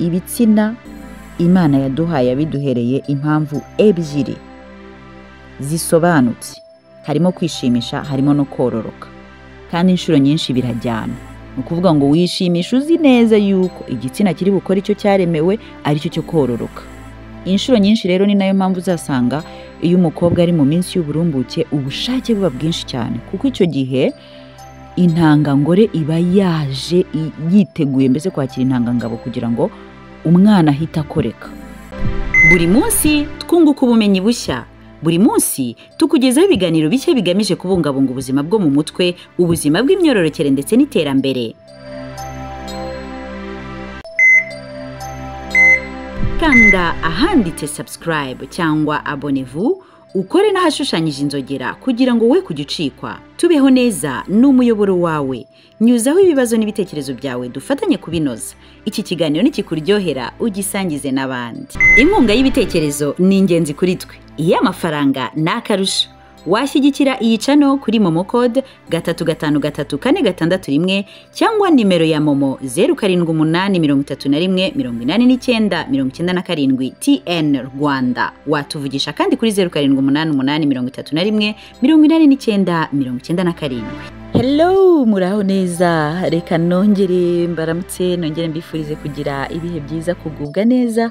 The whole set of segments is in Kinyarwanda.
Ibitsina Imana yaduhaye yabiduhereye impamvu ebyiri zisobanutse, harimo kwishimisha, harimo no kororoka, kandi inshuro nyinshi birajyana. Ni ukuvuga ngo wishimisha uzi neza yuko igitsina kiri bukore icyo cyaremewe, aricyo cyo kororoka. Inshuro nyinshi rero ni nayo mpamvu uzasanga iyo umukobwa ari mu minsi y'uburumbuke ubushake buba bwinshi cyane, kuko icyo gihe intangangore iba yaje yiteguye mbese kwakira intangangabo kugira ngo umwana ahite akoreka. Buri munsi twunguka ubumenyi bushya, buri munsi tukugezaho ibiganiro bishya bigamije kubungabunga ubuzima bwo mu mutwe, ubuzima bw'imyororokere ndetse n'iterambere. Kanda ahanditse subscribe cyangwa abonnez-vous, ukore n'ahashushanyije inzogera kugira ngo we kujya ucikwa. Tubeho neza ni umuyoboro wawe, nyuzaho ibibazo n'ibitekerezo byawe dufatanye kubinoza. Iki kiganiro nikikuryohera ugisangize n'abandi. Inkunga y'ibitekerezo ni ingenzi kuri twe, iy'amafaranga ni akarusho. Washyigikira iyi channel kuri momo code 3535461 cyangwa nimero ya momo 0783 89 97 TN Rwanda. Watuvugisha kandi kuri 0788 31 89 97. Hello, muraho neza. Reka nongere mbaramutse, nongere mbifurize kugira ibihe byiza, kugubwa neza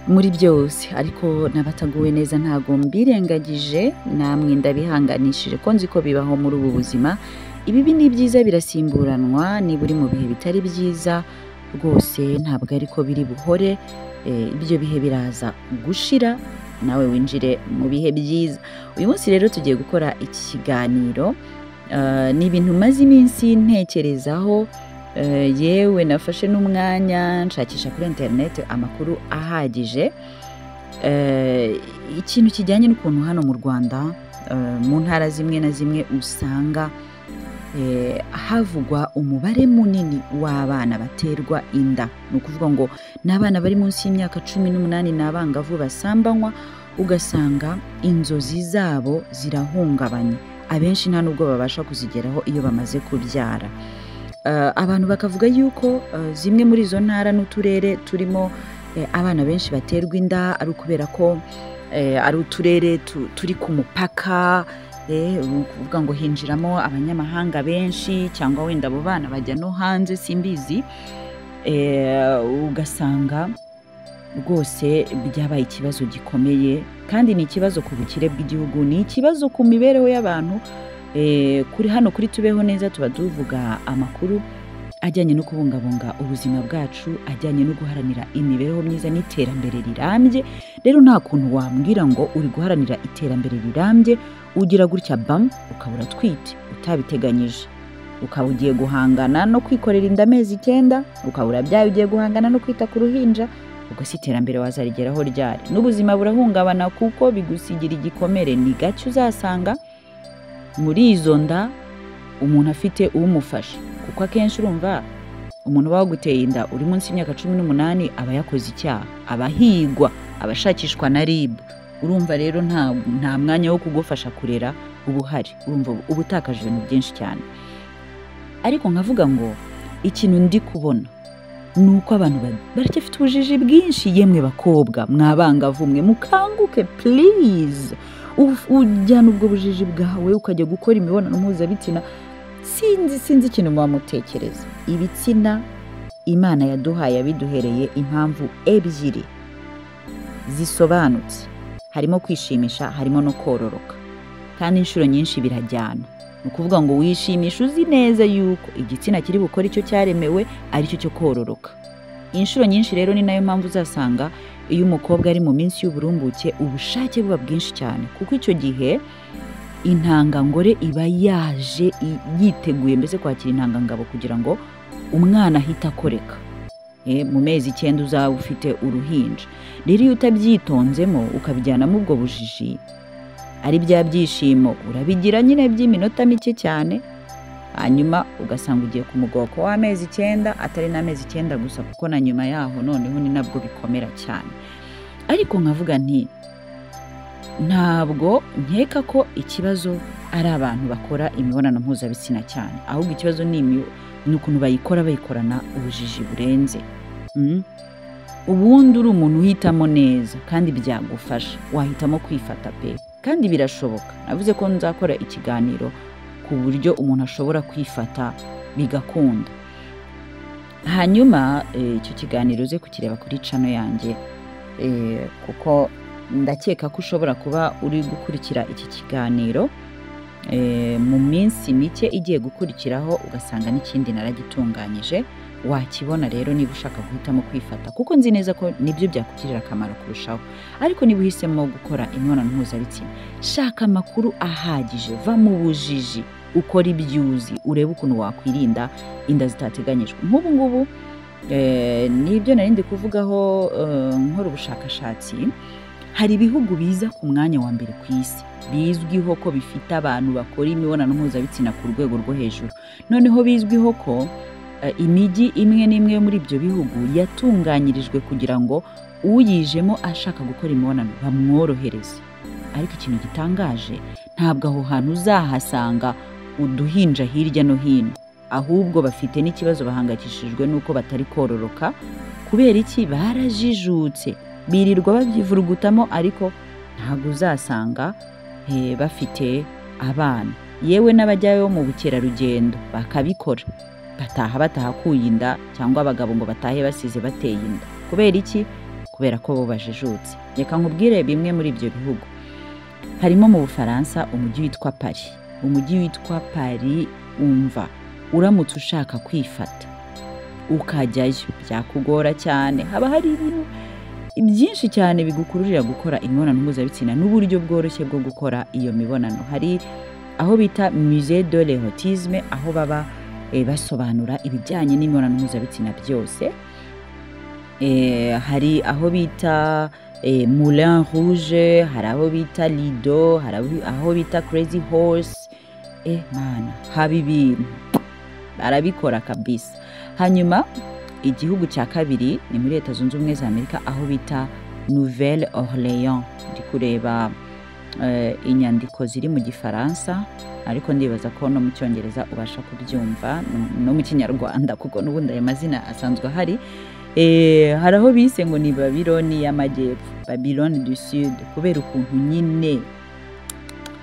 muri byose. Ariko n'abataguwe neza ntago mbirengagije, namwe ndabihanganishije ko nzi ko bibaho muri ubu buzima. Ibibi n'ibyiza birasimburanwa, niba uri mu bihe bitari byiza rwose ntabwo ariko biri buhore, ibyo bihe biraza gushira nawe winjire mu bihe byiza. Uyu munsi rero tugiye gukora iki kiganiro, ni ibintu maze iminsi ntekerezaho, yewe nafashe n'umwanya nshakisha kuri interineti amakuru ahagije, ikintu kijyanye n'ukuntu hano mu Rwanda, mu ntara zimwe na zimwe usanga havugwa umubare munini w'abana baterwa inda. Ni ukuvuga ngo n'abana bari munsi y'imyaka 18 n'abangavu basambanywa, ugasanga inzozi zabo zirahungabanye, abenshi nta nubwo babasha kuzigeraho iyo bamaze kubyara. Abantu bakavuga yuko zimwe muri izo ntara n'uturere turimo abana benshi baterwa inda ari ukubera ko ari uturere turi ku mupaka, ukuvuga ngo hinjiramo abanyamahanga benshi, cyangwa wenda abo bana bajya no hanze simbizi, ugasanga rwose byabaye ikibazo gikomeye, kandi ni ikibazo ku bukire bw'igihugu, ni ikibazo ku mibereho y'abantu. Kuri hano kuri Tubeho Neza tuba tuvuga amakuru ajyanye no kubungabunga ubuzima bwacu, ajyanye no guharanira imibereho myiza n'iterambere rirambye. Rero nta kuntu wambwira ngo uri guharanira iterambere rirambye ugira gutya bam ukabura twite utabiteganyije, ukaba ugiye guhangana no kwikorera inda amezi 9, ukabura byayo ugiye guhangana no kwita ku ruhinja, ubwo si iterambere wazarigeraho ryari? N'ubuzima burahungabana kuko bigusigira igikomere. Ni gake uzasanga muri izo nda umuntu afite umufasha, kuko akenshi urumva umuntu uba waguteye inda uri munsi y'imyaka 18 aba yakoze icyaha, aba ahigwa, aba ashakishwa na RIB. Urumva rero nta mwanya wo kugufasha kurera uba uhari, urumva uba utakaje ibintu byinshi cyane. Ariko nkavuga ngo ikintu ndi kubona ni uko abantu baracyafite ubujiji bwinshi. Yemwe bakobwa mwabangavu mwe, mukanguke please. Ujyana ubwo bujiji bwawe ukajya gukora imibonano mpuzabitsina, sinzi ikintu muba mutekereza. Ibitsina Imana yaduhaye yabiduhereye impamvu ebyiri zisobanutse, harimo kwishimisha, harimo no kororoka, kandi inshuro nyinshi birajyana. Ni ukuvuga ngo wishimisha uzi neza yuko igitsina kiri bukore icyo cyaremewe, aricyo cyo kororoka. Inshuro nyinshi rero ni nayo mpamvu uzasanga iyo umukobwa ari mu minsi y'uburumbuke ubushake buba bwinshi cyane, kuko icyo gihe intangangore iba yaje yiteguye mbese kwakira intangangabo kugira ngo umwana ahite akoreka. Mu mezi 9 uzaba ufite uruhinja. Rero iyo utabyitonzemo ukabijyanamo ubwo bujiji, ari bya byishimo urabigira nyine by'iminota mike cyane, hanyuma ugasanga ugiye ku mugoko w'amezi 9, atari n'amezi 9 gusa, kuko na nyuma yaho noneho ni nabwo bikomera cyane. Ariko nkavuga nti ntabwo nkeka ko ikibazo ari abantu bakora imibonano mpuzabitsina cyane, ahubwo ikibazo ni ukuntu bayikora bayikorana ubujiji burenze. Ubundi uri umuntu uhitamo neza kandi byagufasha, wahitamo kwifata pe, kandi birashoboka. Navuze ko nzakora ikiganiro ku buryo umuntu ashobora kwifata bigakunda. Hanyuma icyo kiganiro uze kukireba kuri channel yanjye, kuko ndakeka ko ushobora kuba uri gukurikira iki kiganiro mu minsi mike igiye gukurikiraho, ugasanga n'ikindi naragitunganyije. Wakibona rero niba ushaka guhitamo kwifata, kuko nzi neza ko nibyo byakugirira akamaro kurushaho. Ariko niba uhisemo gukora imibonano mpuzabitsina, shaka amakuru ahagije, va mu bujiji, ukora ibyo uzi, urebe ukuntu wakwirinda inda zitateganyijwe. Nk'ubu ngubu nibyo nari ndi kuvugaho nkora ubushakashatsi. Hari ibihugu biza ku mwanya wa mbere ku isi bizwiho ko bifite abantu bakora imibonano mpuzabitsina ku rwego rwo hejuru. Noneho bizwiho ko imijyi imwe n'imwe yo muri ibyo bihugu yatunganyirijwe kugira ngo uyijemo ashaka gukora imibonano bamworohereze. Ariko ikintu gitangaje, ntabwo aho hantu uzahasanga uduhinja hirya no hino, ahubwo bafite n'ikibazo, bahangayikishijwe n'uko batari kororoka. Kubera iki? Barajijutse, birirwa babyivurugutamo, ariko ntabwo uzasanga bafite abana. Yewe n'abajyayo mu bukerarugendo bakabikora, bataha batahakuye inda, cyangwa abagabo ngo batahe basize bateye inda. Kubera iki? Kubera ko bo bajijutse. Reka nkubwire bimwe muri ibyo bihugu. Harimo mu Bufaransa umujyi witwa Paris. Umujyi witwa Paris, umva, uramutse ushaka kwifata ukajyayo byakugora cyane. Haba hari ibintu byinshi cyane bigukururira gukora imibonano mpuzabitsina n'uburyo bworoshye bwo gukora iyo mibonano. Hari aho bita Musée de l'érotisme, aho baba basobanura ibijyanye n'imibonano mpuzabitsina byose. Hari aho bita Moulin Rouge, hari aho bita Lido, hari aho bita Crazy Horse. Mana, haba ibintu barabikora kabisa. Hanyuma igihugu cya kabiri ni muri Leta Zunze Ubumwe za Amerika, aho bita Nouvelle Orléans. Ndi kureba inyandiko ziri mu Gifaransa, ariko ndibaza ko no mu Cyongereza ubasha kubyumva, no mu Kinyarwanda, kuko n'ubundi aya mazina asanzwe ahari. Hari aho bise ngo ni Babiloni y'Amajyepfo, Babylone du Sud, kubera ukuntu nyine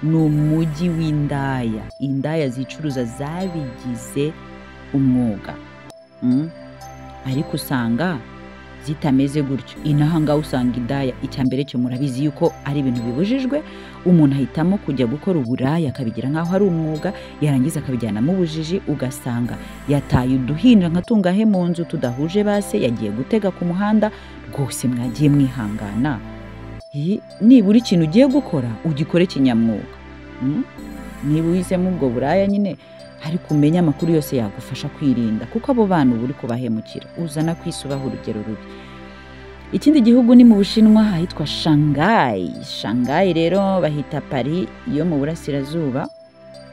ni umujyi w'indaya, indaya zicuruza zabigize umwuga. Ariko usanga zitameze gutyo. Inaha ngaha usanga indaya, icya mbere cyo murabizi yuko ari ibintu bibujijwe. Umuntu ahitamo kujya gukora uburaya akabigira nk'aho ari umwuga, yarangiza akabijyanamo ubujiji, ugasanga yataye uduhinja nka tungahe mu nzu tudahuje base, yagiye gutega ku muhanda. Rwose mwagiye mwihangana, nibura ikintu ugiye gukora ugikore kinyamwuga. Niba uhisemo ubwo buraya nyine, ariko umenye amakuru yose yagufasha kwirinda, kuko abo bana uba uri kubahemukira, uzana kwisubaho urugero rubi. Ikindi gihugu ni mu Bushinwa, ahitwa Shanghai. Shanghai rero bahita Paris yo mu burasirazuba,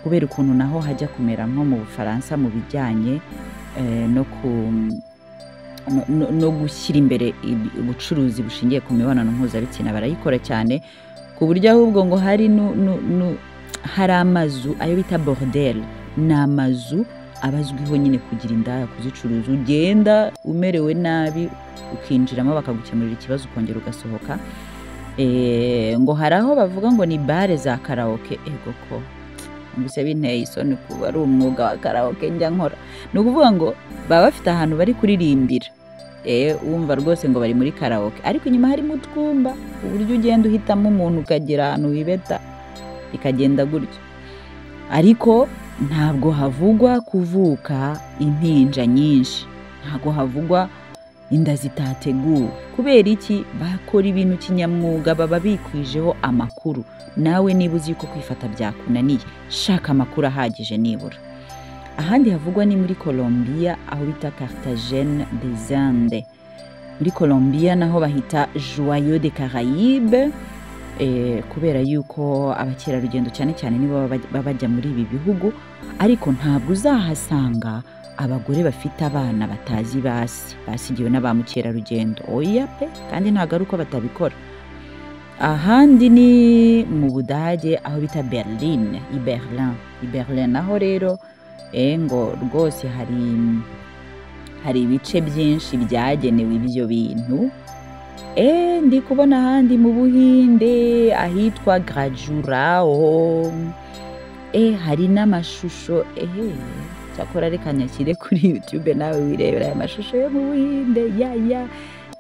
kubera ukuntu naho hajya kumera nko mu Bufaransa mu bijyanye no gushyira imbere ubucuruzi bushingiye ku mibonano mpuzabitsina. Barayikora cyane ku buryo ahubwo ngo hari hari amazu ayo bita bordel, ni amazu abazwiho nyine kugira indaya, kuzicuruza. Ugenda umerewe nabi ukinjiramo bakagukemurira ikibazo, ukongera ugasohoka. Ngo hari aho bavuga ngo ni bar za karaoke. Ego ko mbese binteye isoni kuba ari umwuga wa karaoke njya nkora. Ni ukuvuga ngo baba bafite ahantu bari kuririmbira, wumva rwose ngo bari muri karaoke, ariko inyuma harimo utwumba, uburyo ugenda uhitamo umuntu ukagera ahantu wibeta, bikagenda gutyo. Ariko ntabwo havugwa kuvuka impinja nyinshi, ntabwo havugwa inda zitateguwe. Kubera iki? Bakora ibintu kinyamwuga, baba bikwijeho amakuru. Nawe niba uzi ko kwifata byakunaniye, shaka amakuru ahagije nibura. Ahandi havugwa ni muri Colombia, aho bita Cartagena des Indes. Muri Colombia naho bahita Joyau de Caraïbes, kubera yuko abakerarugendo cyane cyane nibo baba bajya muri ibi bihugu. Ariko ntabwo uzahasanga abagore bafite abana batazi basi basigiwe na ba mukerarugendo, oya pe, kandi ntabwo ari uko batabikora. Ahandi ni mu Budage, aho bita Berlin, i Berlin. I Berlin naho rero ngo rwose hari Hari ibice byinshi byagenewe ibyo bintu. Ndi kubona ahandi mu Buhinde ahitwa Khajuraho. Hari n'amashusho, cyakora reka nyashyire kuri YouTube nawe wirebera aya mashusho yo mu Buhinde. Ya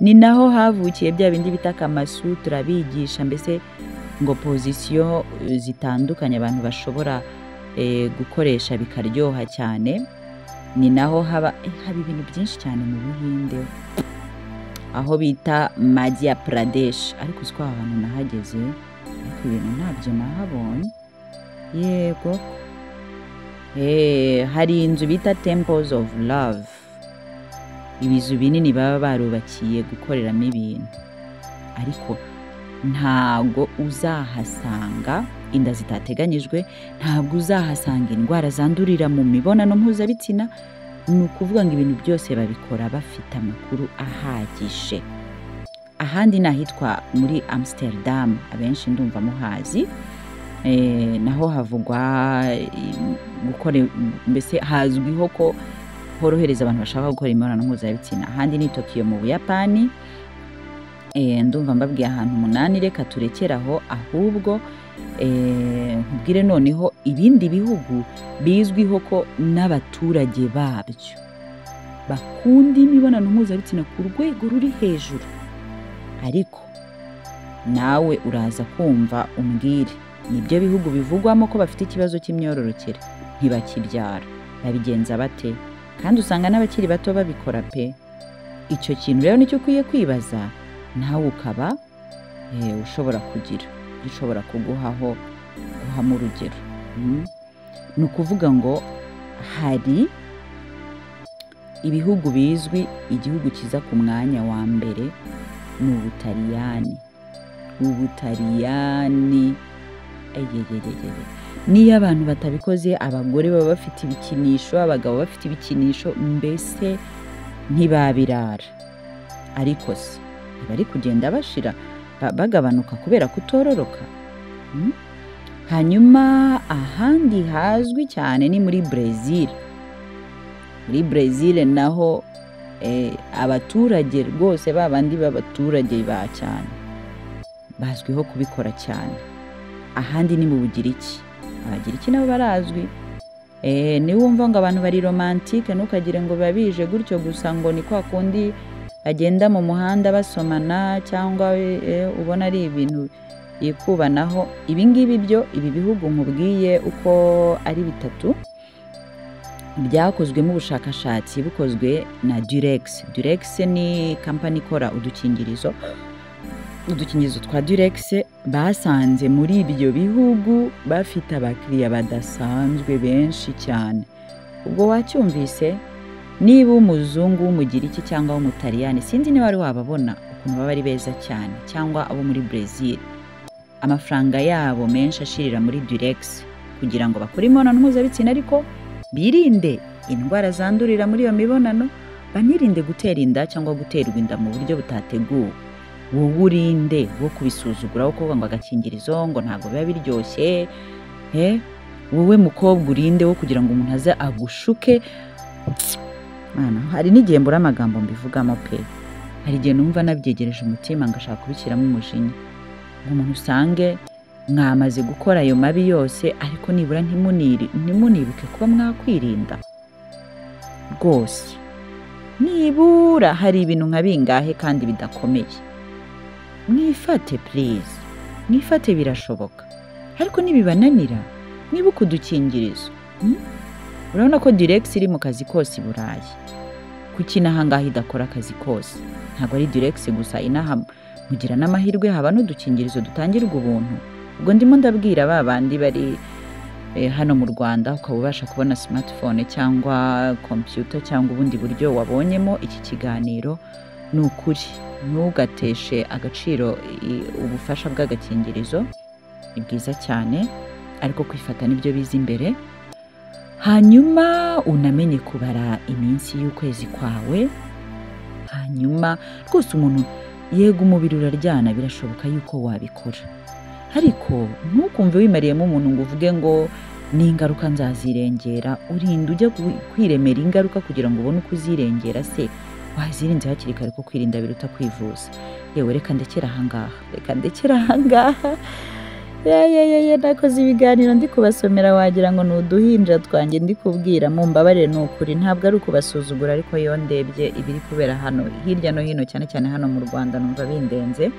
ni naho havukiye bya bindi bita Kamasutra, bigisha mbese ngo position zitandukanye abantu bashobora gukoresha bikaryoha cyane. Ni naho haba ibintu byinshi cyane mu Buhinde, aho bita Madhya Pradesh. Ariko uzi ko aho hantu nahageze ariko ibintu ntabyo nahabonye. Yego, hari inzu bita Temples of Love, ibizu binini baba barubakiye gukoreramo ibintu, ariko ntago uzahasanga inda zitateganyijwe, ntabwo uzahasanga indwara zandurira mu mibonano mpuzabitsina. Ni ukuvuga ngo ibintu byose babikora bafite amakuru ahagije. Ahandi ni ahitwa muri Amsterdam, abenshi ndumva muhazi. Naho havugwa gukora, mbese hazwiho ko horohereza abantu bashaka gukora imibonano mpuzabitsina. Ahandi ni Tokyo mu Buyapani. Ndumva mbabwiye ahantu 8, reka turekeraho, ahubwo nkubwire noneho ibindi bihugu bizwiho ko n'abaturage babyo bakunda imibonano mpuzabitsina ku rwego ruri hejuru. Ariko nawe uraza kumva umbwire, nibyo bihugu bivugwamo ko bafite ikibazo cy'imyororokere, ntibakibyara, babigenza bate? Kandi usanga n'abakiri bato babikora pe. Icyo kintu rero nicyo ukwiye kwibaza, nawe ukaba ushobora kugira gishobora kuguhaho guhamo urugero. Ni ukuvuga ngo hari ibihugu bizwi, igihugu kiza ku mwanya wa mbere ni Ubutaliyani. Ubutaliyani, niyo abantu batabikoze, abagore baba bafite ibikinisho, abagabo bafite ibikinisho, mbese ntibabirara. Ariko se ntibari kugenda bashira bagabanuka kubera kutororoka? Hanyuma ahandi hazwi cyane ni muri Brazil. Muri Brazil naho abaturage rwose babandi b'abaturage ba cyane bazwiho kubikora cyane. Ahandi ni mu Bugiriki. Abagiriki nabo barazwi. Niwumva ngo abantu bari romantike ntukagire ngo babije gutyo gusa, ngo ni kwa kundi bagenda mu muhanda basomana cyangwa ubona ari ibintu yikubanaho. Ibi ngibi byo, ibi bihugu nkubwiye uko ari bitatu byakozwemo ubushakashatsi bukozwe na Durex. Durex ni kampani ikora udukingirizo twa Durex. Basanze muri ibyo bihugu bafite abakiriya badasanzwe benshi cyane. Ubwo wacyumvise, niba umuzungu w'umugiriki cyangwa w'umutaliyani, sinzi niba wari wababona ukuntu baba ari beza cyane, cyangwa abo muri Brazil, amafaranga yabo menshi ashirira muri Durex kugira ngo bakore imibonano mpuzabitsina, ariko birinde indwara zandurira muri iyo mibonano, banirinde gutera inda cyangwa guterwa inda mu buryo butateguwe. Wowe urinde wo kubisuzugura, wo kuvuga ngo agakingirizo ngo ntabwo biba biryoshye. Wowe mukobwa urinde wo kugira ngo umuntu aze agushuke. Mana, hari n'igihe mbura amagambo mbivugamo pe. Hari igihe numva nabyegereje umutima ngashaka kubishyiramo umujinya, ngo umuntu usange mwamaze gukora ayo mabi yose, ariko nibura ntimunibuke kuba mwakwirinda rwose. Nibura hari ibintu nka bingahe kandi bidakomeye. Mwifate please, mwifate, birashoboka. Ariko nibibananira mwibuke udukingirizo. Urabona ko Durex iri mu kazi kose i Burayi. Kuki inaha ngaha idakora akazi kose? Ntabwo ari Durex gusa, inaha mugira n'amahirwe haba n'udukingirizo dutangirwa ubuntu. Ubwo ndimo ndabwira ba bandi bari hano mu Rwanda, ukaba ubasha kubona smartphone cyangwa computer cyangwa ubundi buryo wabonyemo iki kiganiro, ni ukuri ntugateshe agaciro ubufasha bw'agakingirizo, ni bwiza cyane, ariko kwifata nibyo biza imbere. Hanyuma unamenye kubara iminsi y'ukwezi kwawe. Hanyuma rwose umuntu, yego umubiri uraryana, birashoboka yuko wabikora, ariko ntukumve wimariyemo umuntu ngo uvuge ngo N'ingaruka nzazirengera. Urinda ujya kwiremera ingaruka kugira ngo ubone uko uzirengera se? Wazirinze hakiri kare, ko kwirinda biruta kwivuza. Yewe, reka ndekere ahangaha, reka ndekere ahangaha. Ya ya ya ya, nakoze ibiganiro ndi kubasomera wagira ngo ni uduhinja twanjye ndi kubwira. Mumbabarire, ni ukuri ntabwo ari ukubasuzugura, ariko iyo ndebye ibiri kubera hano hirya no hino, cyane cyane hano mu Rwanda, numva bindenze.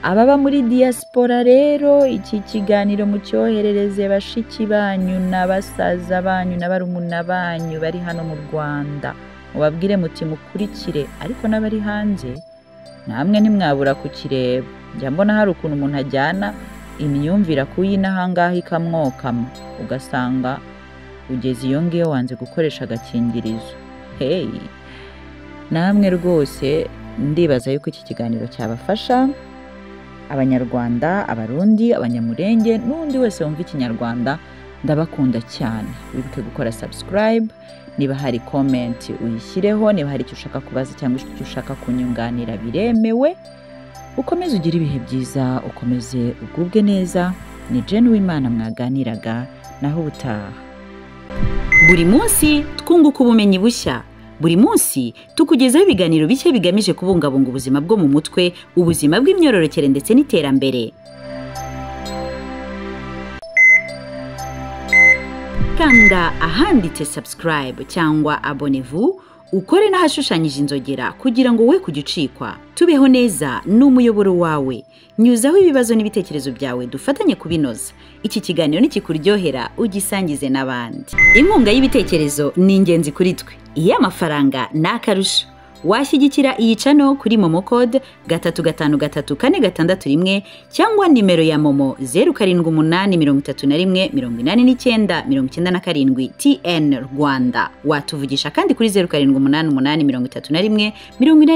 Ababa muri diaspora rero, iki kiganiro mucyoherereze bashiki banyu na basaza banyu na barumuna banyu bari hano mu Rwanda, mubabwire muti mukurikire. Ariko n'abari hanze namwe ntimwabura kukireba. Njya mbona hari ukuntu umuntu ajyana imyumvire akuye inahangaha ikamwokama, ugasanga ugeze iyo ngiyo wanze gukoresha agakingirizo. Hey, namwe rwose ndibaza yuko iki kiganiro cyabafasha. Abanyarwanda, Abarundi, Abanyamurenge n'undi wese wumva Ikinyarwanda, ndabakunda cyane. Wibuke gukora subscribe, niba hari comment uyishyireho, niba hari icyo ushaka kubaza cyangwa icyo ushaka kunyunganira biremewe. Ukomeze ugire ibihe byiza, ukomeze ugubwe neza. Ni Jane Uwimana mwaganiraga, naho ubutaha. Buri munsi twunguka ubumenyi bushya. Buri munsi tukugezaho ibiganiro bishya bigamije kubungabunga ubuzima bwo mu mutwe, ubuzima bw'imyororokere ndetse n'iterambere. Kanda ahanditse subscribe cyangwa abonnez-vous, ukore n'ahashushanyije inzogera kugira ngo we kujya ucikwa. Tubeho Neza ni umuyoboro wawe. Nyuzaho ibibazo n'ibitekerezo byawe, dufatanye kubinoza. Iki kiganiro nikikuryohera, ugisangize n'abandi. Inkunga y'ibitekerezo ni ingenzi kuri twe, iy'amafaranga ni akarusho. Washyigikira iyi channel kuri MoMo code 353461 cyangwa nimero ya MoMo 0783 31 89 97 TN Rwanda. Watuvugisha kandi kuri 0788 31 80.